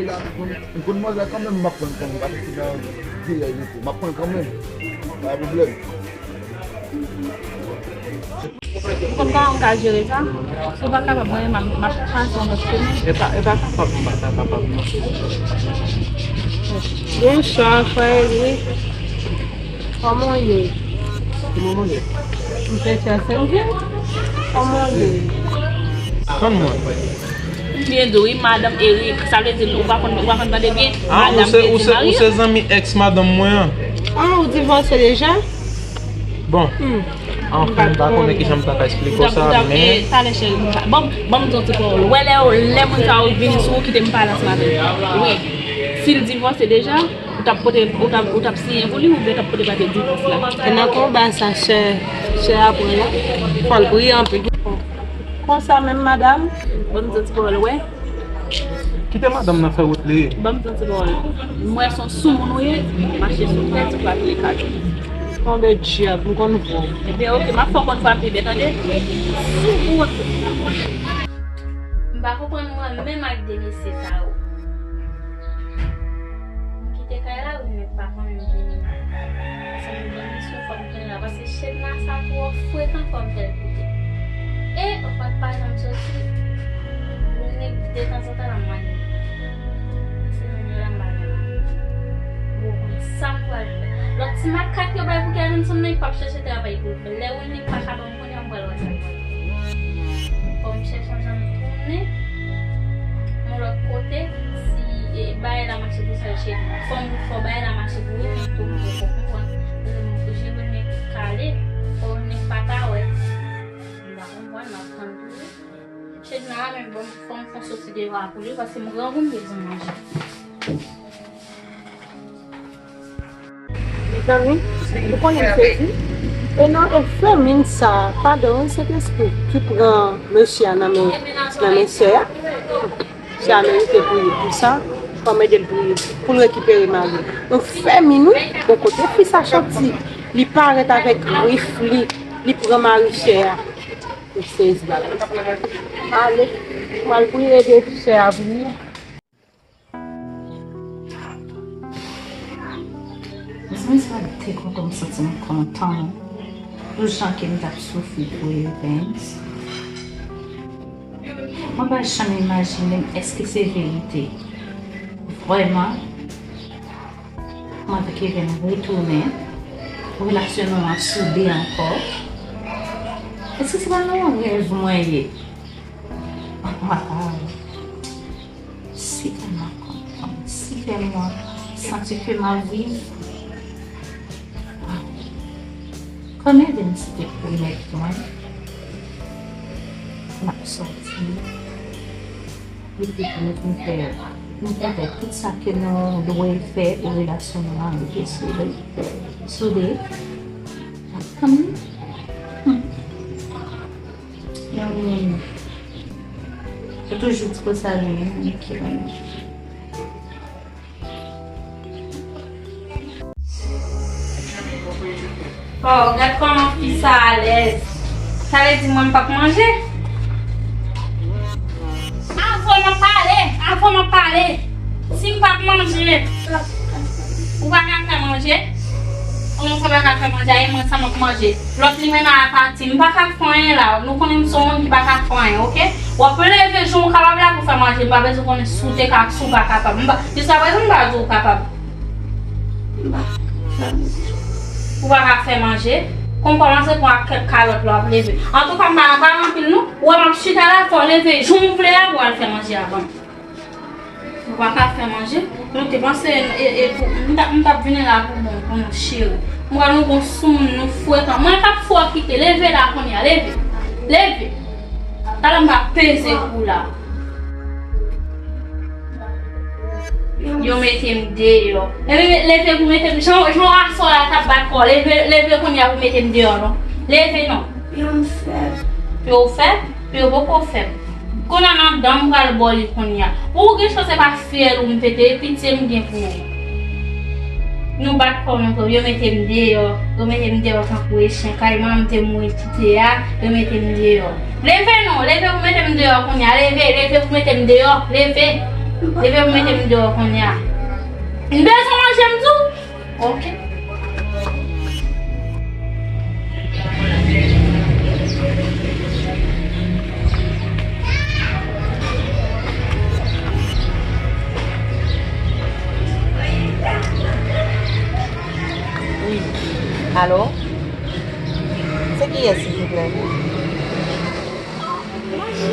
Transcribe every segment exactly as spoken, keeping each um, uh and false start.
M konn manzè kanmenm, m ap pran kanmenm, pa soti nan dèyè li tou. M ap pran kanmenm. Pa gen pwoblèm. M konn kòman m ka jere sa. Si w pa kapab, mwen, m ap, m ap pase yon lòt chemen. E pa, e pa kapab, m pa ta kapab, non. Bonswa, frè Eric. Kòman w ye? Kòman w ye? M fè chèche w byen. Kòman w ye? Tann mwen. Byen di w, wi, madanm Eric. Sa vle di, ou pa konn, ou pa konn tande byen? Ah, ou se, ou se, ou se zanmi ex madanm mwen an. Ah, ou divòse deja? Bon, anfen, m pa konnen kijan m ta ka eksplike w sa, men talè, cheri, ban m, ban m di w ti pawòl. Wè lè, lè moun sa yo vin sou ou, kite m pale ansanm avè l. Wi. Si l divòse deja, ou t ap pote, ou t ap, ou t ap siyen pou li, oubyen w t ap pote papye divòs la? E nan konba sa, sè, sè a pran la, fò l priye anpil. Konsa menm, madanm, ban m di w ti pawòl, wè. Kite madanm nan fè wout li. Ban m di w ti pawòl. M wè se yon soumoun ou ye, mache sou tèt ou pa vle kado. Tonbe dyab, m konn vwa w. Ebyen, oke, m ap fè w konn vwa m pi byen, tande? Soumoun! M pa konprann mwen menm ak de mesye sa yo. M kite kay la, wi, men pa konn m vini. Paske m gen misyon, fò m tounen la. Paske Chedna sa twò frekan, fò m fè l kite. E, ou konn pa janm soti. Ou nek detanzantan nan mwen. Se menm yo la m pa gen la. Ou konn sa m pral fè. Lòt ti makak yo bay pou Kevinson nan, li p ap chèche travay pou l fè. Lè ou nek pa ka ban m konnen, m pral wè sa l pral fè. Fò m chèche yon jan m tounen yon lòt kote, si, e, bagay la mache pou sa, cheri. Fò m, fò bagay la mache pou ou, men tou, m poko konprann. Ou, ou jere men kale, fò ou nek pa ta wè. M pa konprann, m ap tann pou ou. Chedna a menm, bon, fò m fè yon soti devan pou li, paske m grangou, m bezwen manje. Mezanmi, ou konnen m sezi. E nan, e fèmin sa, padan, wi, Sentespri, ki pran mesye a nan men, nan men sè a. Sè a merite priye pou sa. Fò m ede l priye pou l rekipere mari l. Yon fèmin, wi, bon, kote fi sa soti, li parèt avèk grif li, li pran mari sè a. M sezi. Ale, m al priye ede sè a priye. Mezanmi, sa te kontan, m santi m kontan, non. Pou jan ke m t ap soufri pou Evens. Mwen pa janm imajine m, èske se verite? Vrèman, mwen avèk Evens retounen, relasyon nou an soude ankò. Èske se pa nan yon rèv mwen ye? Waw. Si tèlman kontan, si tèlman santi ke m ap viv. Kòm Evens te pwomèt mwen, m ap sòti, epi pou nou vin fè, nou vin fè tout sa ke nou dwe fè pou relasyon nou an rete soude, soude. Kanmenm. Hmm. Yon moun. Yo toujou di konsa, men yon moun ki renmen. Oh, gad kòman fi sa alèz. Sa vle di mwen m p ap manje? Avan m ap pale, avan m ap pale. Si m p ap manje, ou pa ka fè manje? Kòman sa pa ka fè manje? A, e mwen sa m ap manje. Lòt limena a pati. M pa ka fè anyen la. Nou konnen m se yon moun ki pa ka fè anyen, oke? W ap leve jan w kapab la pou fè manje. M pa bezwen konnen si w te ka, si w pa kapab. M pa, jiskaprezan m pa di w kapab. M pa ka fè manje. Ou pa ka fè manje. Kon kòmanse pran ak kèk kalòt la w ap leve. Antouka, m pa nan pale anpil non. Ou wè m ap chita la, fò w leve jan w vle a pou w al fè manje avan m. Ou pa ka fè manje. Nou te panse, e, e, pou, m t ap, m t ap vini la pou bon, pou nou cheri. M wè nou gon soumoun, nou frekan. Mwen p ap fè w kite. Leve la kounye a, leve. Leve. Talè m pa peze kou la. Yo mete m deyò. Leve, leve pou mete m, jan, jan asò la t ap bat kò. Leve, leve kounye a pou mete m deyò, non. Leve, non. Pye m fèb. Pye w fèb? Pye w poko fèb. Kounye a nan dan m pral ba w li kounye a. Pou w gen chans se pa fyèl ou m pete, e pitye m gen pou ou. Nou bat kò nou tou, yo mete m deyò, yo mete m deyò tankou e chen, kay manman m te mouri kite a, yo mete m deyò. Leve non, leve pou mete m deyò kounye a, leve, leve pou mete m deyò, leve. Leve pou mete m deyò kounye a. M bezwen manje m tou. Ok. Wi. Alo? Se kiyès, silvouplè? Mache,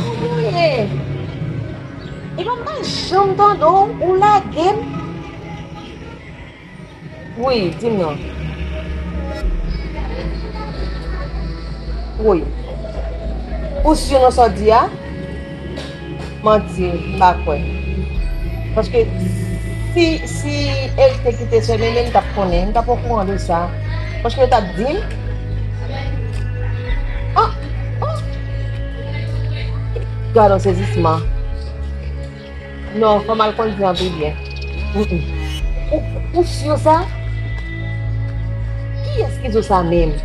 kòman w ye? Epa m pa janm tande w, ou lage m. Wi, di m non. Wi. Ou si nan sa w di a? Manti, m pa kwè. Paske si, si Eric te kite sè Nene, m t ap konnen, m t ap okouran de sa. Paske yo t ap di m. Ah, ah. Gad yon sezisman. Non, fò m al konn di anpil byen. Mm, mm. Ou, ou si sa? Kiyès ki di w sa menm?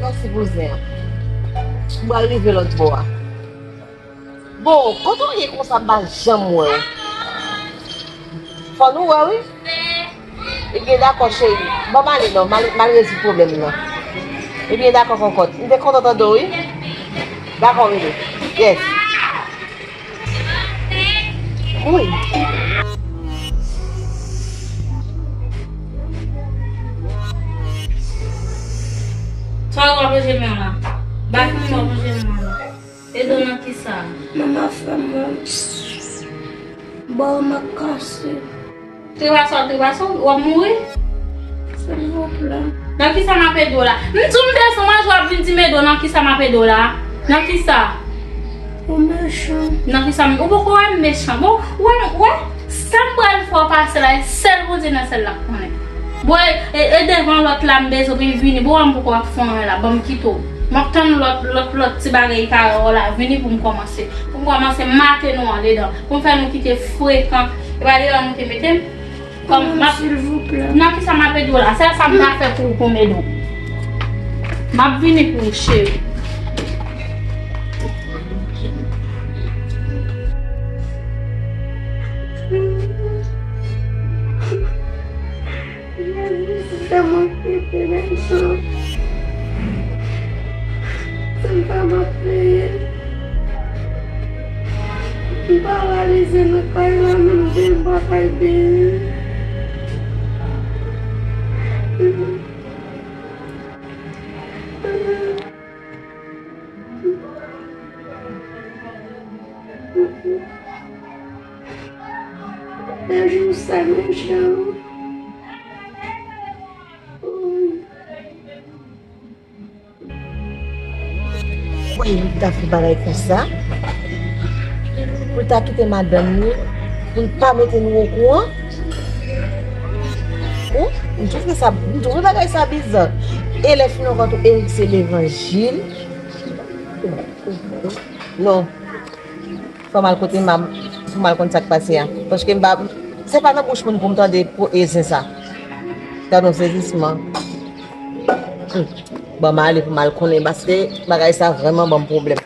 Mèsi, kouzen. M pral rive lòt bò a. Bon, kote w ye konsa, m pa janm wè w? Fò nou wè, wi. Ebyen, dakò, cheri. Ban m ale non, m al, m al rezoud pwoblèm nan. Ebyen, dakò, kòkòt. M te kontan tande w, wi. Dakò, bebe. Yes. Wi. Sa w ap lonje men w la? Ba ki moun w ap lonje men w la? Edo nan kisa? Manman fè m mal. Bò m ap kase. Tripase w ap tripase w, w ap mouri? Silvouplè. Nan kisa m ap ede w la? M di w m bezwen manje, w ap vin di m ede w nan kisa m ap ede w la? Nan kisa? Ou mechan. Nan kisa m, ou poko wè m mechan. Bon, ou wè, ou wè, sa m pral fè w pase la, e sèl Bondye nan syèl la k konnen. Bon, e, e, e devan lòt la m bezwen pou vini. Bon, m poko ap fè anyen la, ban m kite w. M ap tann lòt, lòt, lòt ti bagay kare w la, vini pou m kòmanse. Pou m kòmanse make nou andedan. Pou m fè nou kite frekan. E pa deyò nou te mete m? Kòm m ap, silvouplè. Nan kisa m ap ede w la? Sèl sa m ka fè pou ou, pou m ede w. M ap vini pou ou, cheri. Jezi, si se mwen ki te mechan, se m pa m ap peye. M paralize nan kay la, menm de m pa kay peye. Nan jou sa, mechan. Wè, li ta fè bagay konsa. Pou l ta kite madanm li, pou l pa mete nou okouran. Ou, m twouve sa, m twouve bagay sa biza. E lè fini ankò tou, Eric se levanjil. Non. Fò m al kote m a, pou m al konn sa k pase a. Paske m pa, se pa nan bouch moun pou m tande pou e zen sa. Gad yon sezisman. Hmm. Ban m ale pou m al konnen, paske bagay sa vrèman ban m pwoblèm.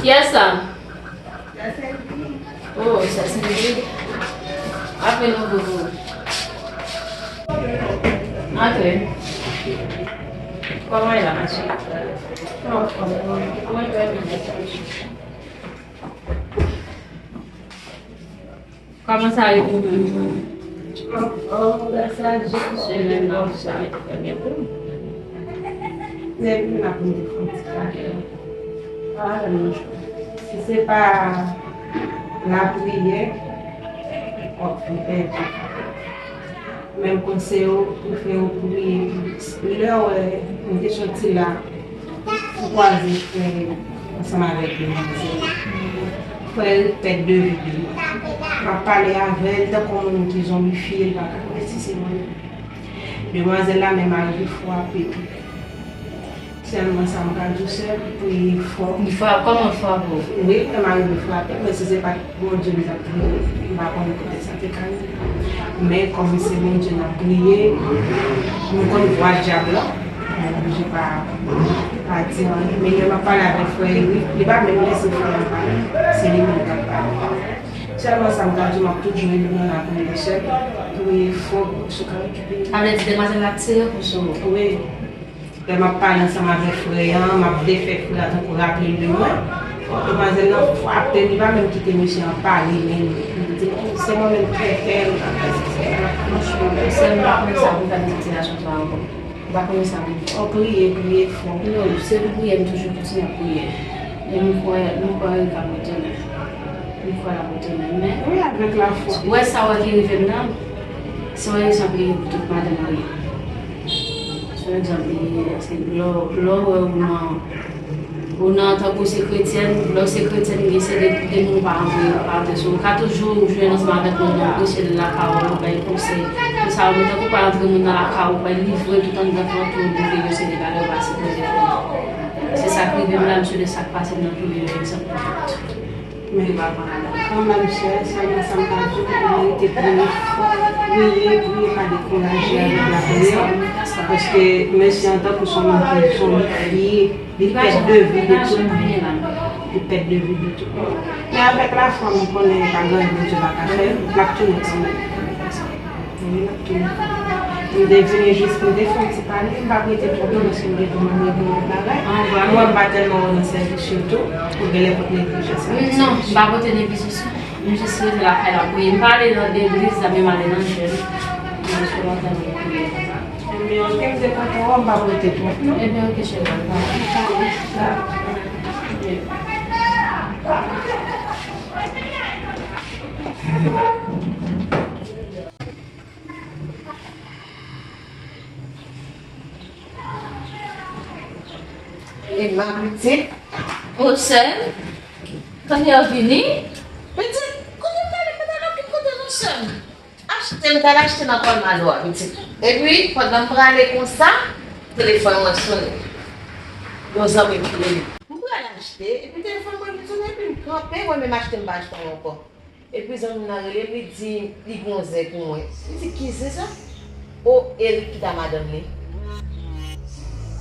Kiyès sa? Oh, sa se li. Ape nou bobo. Antre. Kòman e la, ma chère? Kòman, kòman? Kòman e la? Kòman sa ye pou ou menm? Oh, oh, la sa je. Se menm nan sa ye trè byen pou ou. Depi m ap vin fè yon ti kake. Ah, non. Si se pa lapriyè, w ap fin pèdi. Menm konseye w pou fè yo priye. Lè w wè m te soti la, m kwaze frè ansanm avèk demwazèl. Frè pèd de vi li. M ap pale avè l tankou yon moun ki zonbifye, l pa ka wè si se mwen. Demwazèl la menm al frape. Sèlman sa m ka di w, sè, priye fò. Li frape, kòman l frape w? Wi, lè m arive frape, men si se pa t Bondye m t ap priye, m pa konnen kote sa te ka rive. Men kòm se Bondye n ap priye, nou konn vwa dyab la, nou oblije pa, pa di anyen. Men lè m ap pale avèk frè Eric, li pa menm lese frè a pale, se li menm k ap pale. Sèlman sa m ka di w, m ap toujou rele w nan lapriyè, sè, priye fò pou Bondye ka rekipe. Sa vle di demwazèl la ap tire kou sou ou? Wi. Lè m ap pale ansanm avèk frè an, m ap defè frè a tankou raple l de mwen. Demwazèl nan frape m, li pa menm kite mesye an pale menm. Li di, "Non, se mwen menm k fè l, m pa fè sa, fè sa." Franchman, sè m pa konn sa pou m fè nan sitiyasyon sa ankò. M pa konn sa pou m fè. O, priye, priye fò. Non, se pou priye, m toujou kontinye ap priye. E m kwè, m kwè Eric ap retounen. M kwè l ap retounen, men... Wi, avèk lafwa. Wè sa wè ki rive m nan, se yon egzanp li ye pou tout madanm li ye. Se yon egzanp li ye, paske lè w, lè w wè ou nan, ou nan, tankou se kretyèn, lè w se kretyèn, gen se de, de moun ou pa antre, pa antre sou. Ou ka toujou jwenn ansanm avèk moun nan, preche l lakay ou, bay konsèy. Pou sa, ou menm tankou pa antre moun nan lakay ou, bay livre tout anndan fè w tou, ou gen se de bagay ou pa sipoze fè. Se sa k rive m la, m sou de sa k pase m nan, pou yon egzanp pou tout. Men kanmenm, sè, sèlman sa m ka di w, ou merite priye fò, priye, priye, pa dekouraje avèk lapriyè, paske mesye an tankou se yon moun ki, se yon moun ki, li pèd de vi de tout moun. Li pèd de vi de tout moun. Men avèk lafwa, m konnen pa gen anyen Bondye pa ka fè, l ap tounen kanmenm. Wi, l ap tounen. M te vini jis pou m te fè yon ti pale, m p ap rete twòp non, paske m gen pou m al regle yon bagay. Mwen, m pa tèlman wè w nan sèvis yo tou, ou genlè pot neglijans avèk sa. Non, m pa pote neglijans non. M jis rete lakay la priye. M pa ale nan legliz la, men m ale nan jèn. M al sou lòt ane priye. Ebyen, oke, m te kontan wè w, m p ap rete twòp non. Ebyen, oke, cheri, m pa... Emma, pitit. O, sè m, kounye a w vini? Pitit, kounye m t ale, m pa t al okenn kote non, sè m. Achte m t al achte nan Kòlmado a, pitit. Epi, pandan m prale konsa, telefòn mwen sonnen. Yon zanmi m ki rele. M pral achte, epi telefòn mwen vin sonnen, epi m kanpe, mwen menm achte m pa achte anyen ankò. Epi zanmi m nan rele m, li di li gon zen pou mwen. M di, "Ki zen sa?" O, Eric ki ta madanm li.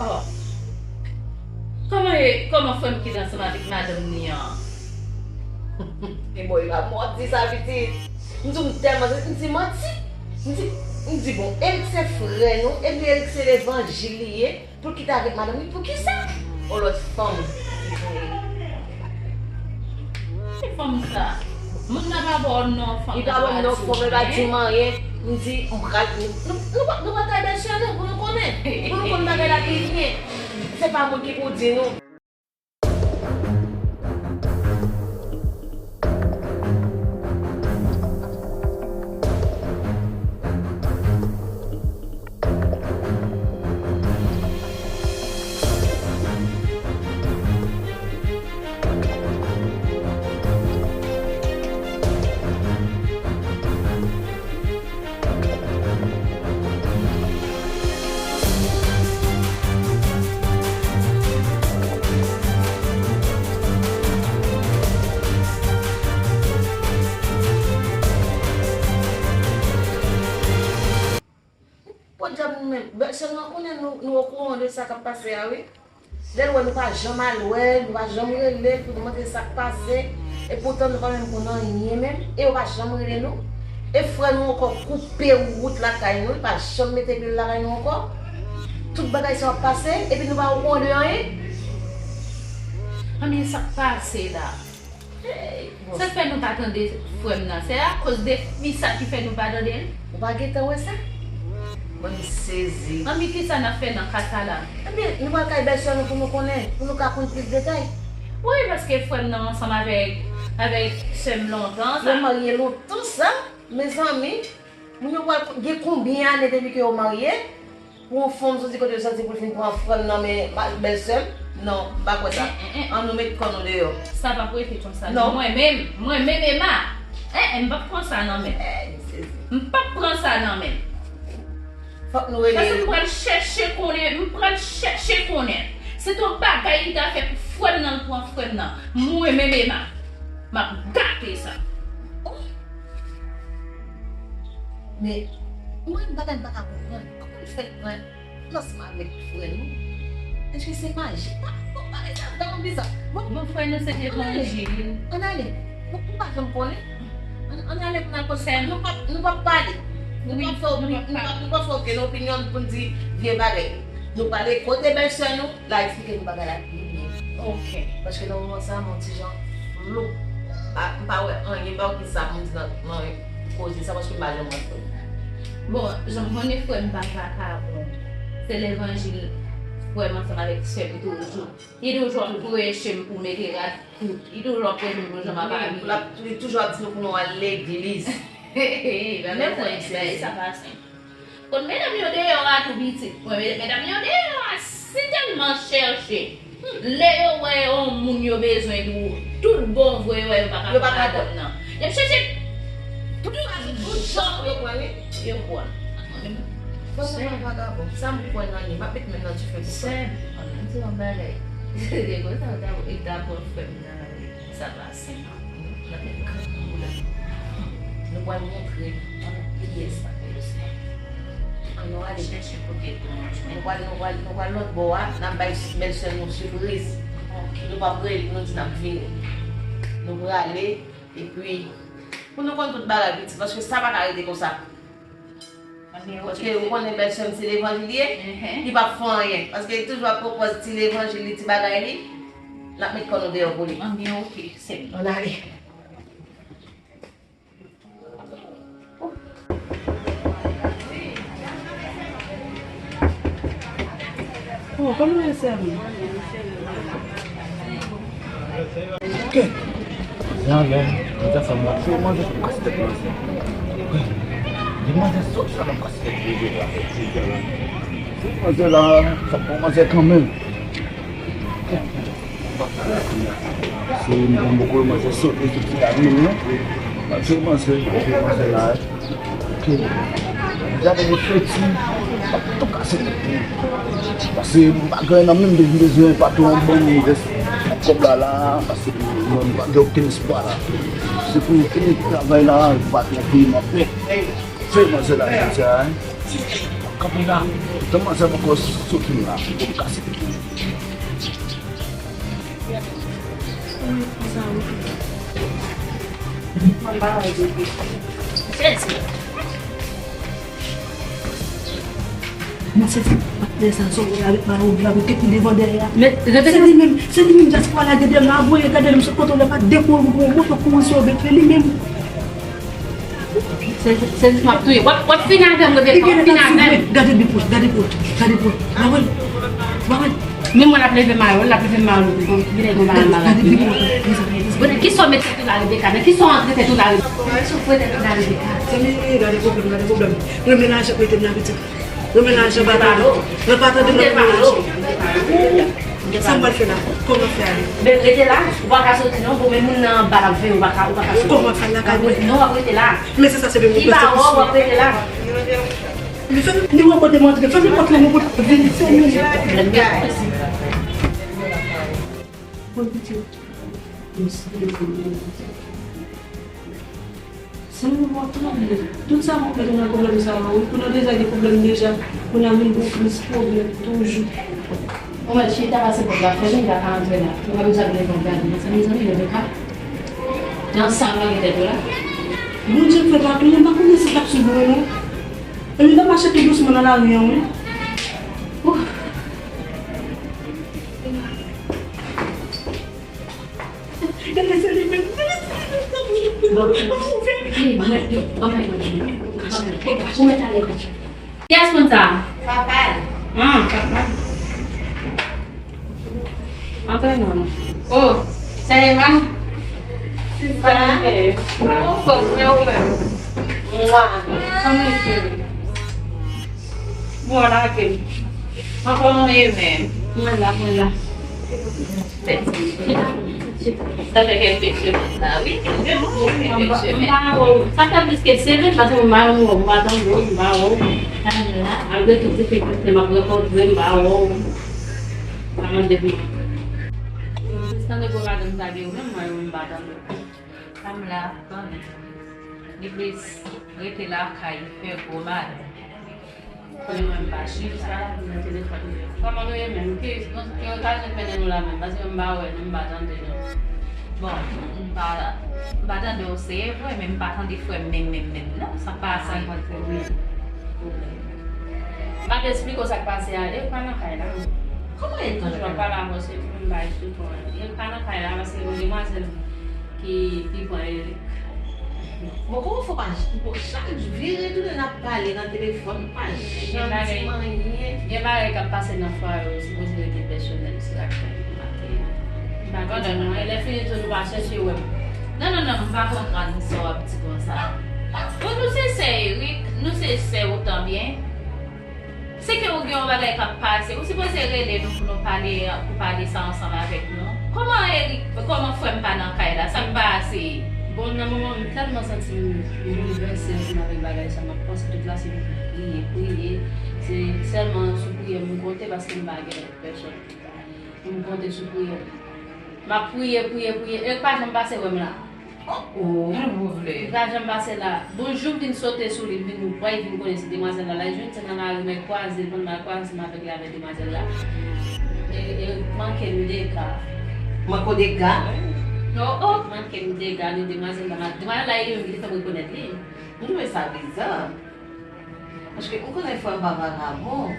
Oh. Kòman e, kòman frè m ki t ansanm avèk madanm li an? E bon, e pa manti sa, pitit. M di w, m tèlman, m di manti. M di, m di, bon, Eric se frè nou, epi Eric se levanjil li ye. Pou l kite avèk madanm li, poukisa? On lòt fanm ki voye. Ki fanm sa? Moun nan pa ba w non fanm. Li pa ba m non fanm, li pa di m anyen. M di, m pral, nou, nou, nou, nou pral kay bèlsè nou, pou nou konnen. Pou nou konn bagay la pi byen. Se pa moun ki pou di nou. Podyab nou menm, bèlsè nou an konnen nou, nou okouran de sa k ap pase a, wi. Lè l wè nou pa janm al wè l, nou pa janm rele l pou demande sa k pase, epoutan nou pa menm konn anyen menm, e yo pa janm rele nou. E frè nou ankò koupe wout lakay nou, li pa janm mete pye l lakay nou ankò. Tout bagay sa yo ap pase, epi nou pa okouran de anyen. Anmye, sa k pase la? Sa k fè nou pa tande frè m nan? Se akoz de fi sa ki fè nou pa tande l? Ou pa gentan wè sa? Mwen, m sezi. Anmye, kisa n ap fè nan ka sa la? Ebyen, nou pral kay bèlsè nou pou nou konnen, pou nou ka konn plis detay. Wi, paske frè m nan ansanm avèk, avèk sè m lontan sa. Yo marye lontan sa, mezanmi. Moun yo pral gen konbyen ane depi ke yo marye? Pou yon fanm soti kote l soti pou l fin pran frè l nan men ma-, bèlsè l? Non, m pa kwè sa. An nou met kò nou deyò. Sa p ap rete konsa. Non. Mwen menm, mwen menm Emma, en, en, m p ap pran sa nan men l. M p ap pran sa nan men l. Fòk nou rele. Paske m pral chèche konnen, m pral chèche konnen. Se t yon bagay li ta fè pou frè m nan, l pran frè m nan. Mwen menm Emma, m ap gate sa. Oh! Men, mwen, bagay m pa ka konprann. Kòman l fè pran ansanm avèk frè nou? Èske se maji? Pa, bon, bagay sa vrèman biza. Bon, bon, frè nou se levanjil. Ann ale. Bon, ou pa janm konnen. Ann, ann ale pou n al kote. Nou p ap, nou p ap pale. Nou p ap fè opi-, nou p ap, nou p ap fè okenn opinyon pou n di vye bagay. Nou pale kote bèlsè nou, l a eksplike nou bagay la pi byen. Ok. Paske nan moman sa, m yon ti jan flou. M pa, m pa wè anyen, m pa wè kisa pou m di nan, nan koze sa, paske m pa janm wè frè m. Bon, jan m konnen frè m pa vakabon, se levanjil frè m ansanm avèk sè m toujou. Li toujou ap preche m pou mete rad kout. Li toujou ap preche m pou janm ap abiye. Li toujou ap di nou pou nou al legliz. Men frè m, sa pa senp. Kot medam yo deyò a tou pitit. Mwen, medam yo deyò a si tèlman chèche. Lè yo wè yon moun yo bezwen tou, tout bon vre yo wè yo pa ka pran madanm nan. Y ap chèche tout jan pou yo pran li. Yo pran. Bon, sa pa vagabon. Sa m kwè nan li, m ap met men nan dife pou sa. Sè, ann di yon bagay. Se te konsa, ou ta, ou ta pran frè m nan. Sa pa senp. N ap met kanpe pou la. Nou pral montre kiyès pa fè yo senp. Ann nou ale. Chèche kote pou nou jwenn. Nou pral, nou pral, nou pral lòt bò a, n ap bay bèlsè nou sipriz. Ok. Nou p ap rele, nou di n ap vini. Nou prale, epi, pou nou konn tout bagay, pitit, paske sa pa ka rete konsa. Paske ou konnen bèlsè m se levanjil li ye, li p ap fè anyen. Paske li toujou ap pwopòz ti levanjil li, ti bagay li, l ap met kò nou deyò pou li. Anben, ok, sè m. Ann ale. Oh, kòman e sè m? Ok. Jan lè, mwen te fè m la, fè manje pou kase tèt mwen. Di manje sot sa nan kase tèt mwen la. Manje la, sa pou manje kanmenm. Se yon bon boko manje sot, ekip ti la vini, non? Manje, manje, manje la. Ok. Gade reflechi, m ap tou kase tèt mwen. Paske m pa gen nan menm bezwen, bezwen pa tou an bon moun vès kòb la la, paske mwen m pa gen okenn espwa la. Se pou m fini travay la, m pa gen peyi m ap fè. Fè manje la jodi a, hein. Kanpe la, tan manje poko soti la, pou m kase tèt mwen. Mwen sezi patnè sa, sa w wè avèk mawob la, mwen te pi devan dèyè a. Men, repete. Se li menm, se li menm dyaspora la gen dèyè m la, voye gade l, m sot kote w la, pa dekouvri pou yon moto kouri sou yo, men se li menm. Se, se jis m ap touye. W ap, w ap fini avè m, Rebecca, w ap fini avè m. Gade de pwòch, gade pwòch, gade pwòch. Ba mwen, ba mwen. Men mwen l ap leve mayo, l ap leve mayo, li gon, li gon bagay mal. Gade de pwòch. Bon, kisa w mete tèt ou la, Rebecca? Nan kisa w antre tèt ou la, Rebecca? Kisa w foure tèt ou la, Rebecca? Zanmi, gade pwoblèm, gade pwoblèm. Renmen lajan pou ete m nan pitit. Renmen lajan, pa tande. Mwen pa tande, mwen renmen lajan. Sa m pral fè la? Kòman fè ale? Men rete la, ou pa ka soti non, bon, men moun nan anba l ap veye, ou pa ka, ou pa ka soti. Kòman fè lakay mwen? Non, w ap rete la. Men se sa, se de moun. Ki pa wè w, w ap rete la. Men fè ni wè kote m antre, fè ni pòt lan, mwen pot vin, fè ni. Bon, pitit. Se nou mò tann li. Tout sa mwen fè nou nan pwoblèm sa yo, wi. Pou nou deja gen pwoblèm deja, pou nou vin gen plis pwoblèm toujou. Ou mèt chita pase pòt la fèmen, li pa ka antre la. Ou pa bezwen ap leve yon gade. Mezanmi, mezanmi, Rebecca. Nan sa w lage tèt ou la. Bondye fè pa touye, m pa konnen si l t ap swiv mwen, non. Epi l t ap mache tou dousman nan lari an, wi. Ouf. Gade, se li menm. Bon. Ou mèt ale. Kiyès moun sa? Papa l. Ah, papa l. Antre non. Oh, sè Eva. Sista. Kòman w ye? Mwen anfòm, men ou menm? Mwa. Kòman w ye, cheri? Bon, lage m. Anfòm ou ye menm? Mwen la, mwen la. Sa fè kèk semenn la, wi. Sa fè plis ke semenn, paske m pa wè w, m pa tande w, m pa wè w. Malgre tout difikilte m ap rankontre, m pa wè w. Mwen depi. Tande gwo madanm sa gen ou menm, mwen, mwen pa tande. Fanm la, tande. Li plis rete lakay, fè gwo madanm. Konnen mwen m pa chita. Kòman nou ye menm? Ki, ki okazyon k mennen nou la menm? Paske m pa wè nou, m pa tande nou. Bon, m pa, m pa tande w, se vre, men m pa tande frè m menm, menm, menm, non. Sa pa sa. M ap esplike w sa k pase a. Erik pa nan kay la. Kòman Erik pa nan kay la? Toujou ap pale avè w, se pou m bay sou kò. Erik pa nan kay la, paske yon demwazèl ki, ki pran Erik. Bon, kòman fò pa, bon, chak jou, vire tounen n ap pale nan telefòn, pa janm di m anyen. Gen bagay k ap pase nan fwaye yo, sipoze rete pèsonèl, se sa k fè m ap. M pa konn non, e lè fini tou nou pa chèche wè m. Non, non, non, m pa konprann sa w ap di konsa. Bon, nou se sè Erik, nou se sè ou tanbyen. Se ke ou gen yon bagay k ap pase, ou sipoze rele nou pou nou pale, pou pale sa ansanm avèk nou. Kòman Erik, kòman frè m pa nan kay la? Sa k pase? Bon, nan moman m tèlman santi m boulvèse ansanm avèk bagay sa, m ap panse tout la se pou priye, priye. Se sèlman sou priyè m konte paske m pa gen pèsòn. M konte sou priyè. M ap priye, priye, priye. Erik pa janm pase wè m la. Oh, oh. Li pa janm pase la. Bon, jou m vin sote sou li, m vin wè, vin konnen se demwazèl la. Lè jou m te nan lari, mwen kwaze, pandan m al kwaze m avèk li, avèk demwazèl la. E, e manke m dega. Manke w dega? Oh, oh, manke m dega, li demwazèl la. Demwazèl la, e li menm ki te fè m rekonèt li. M twouve sa biza. Paske ou konnen frè m pa vagabon.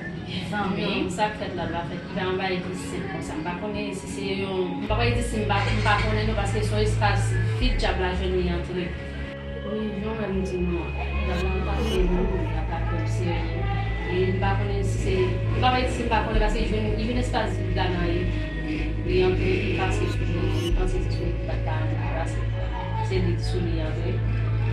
Zanmi. Non, sa k fèt la pa fèt. Li pa yon bagay ki senp konsa. M pa konnen si se yon, m pa pral di si m pa, m pa konnen non, paske se yon espas vid dyab la jwenn li antre. Wi, jan w wè m di nou an, dyab la atake nou, li atake m serye. E m pa konnen si se, m pa pral di si m pa konnen, paske li jwenn, li jwenn espas vid la nan li. Li antre, li pase sou li, li panse se sou li ki pa t ka antre, li pase. Se li sou li antre.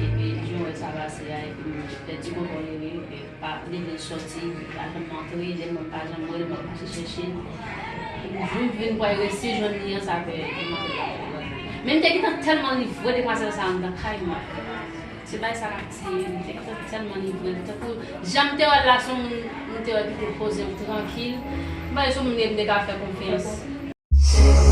Epi, jan w wè sa pase a, epi m pèdi kontwòl li, epi pa leve l sòti, li pa janm antre, lè mwen pa janm wè l, mwen pase chèche l. Jou m vin kwè resi jwenn li an, sa fè li manke l pa fè l antre. Men m te gentan tèlman livre demwazèl sa anndan kay mwen. Se bagay sa k ap tiye m, m te gentan tèlman livre l. Tankou jan m te wè l la, se yon moun m te wè ki te poze l trankil. M pa wè se yon moun m te ka fè konfyans.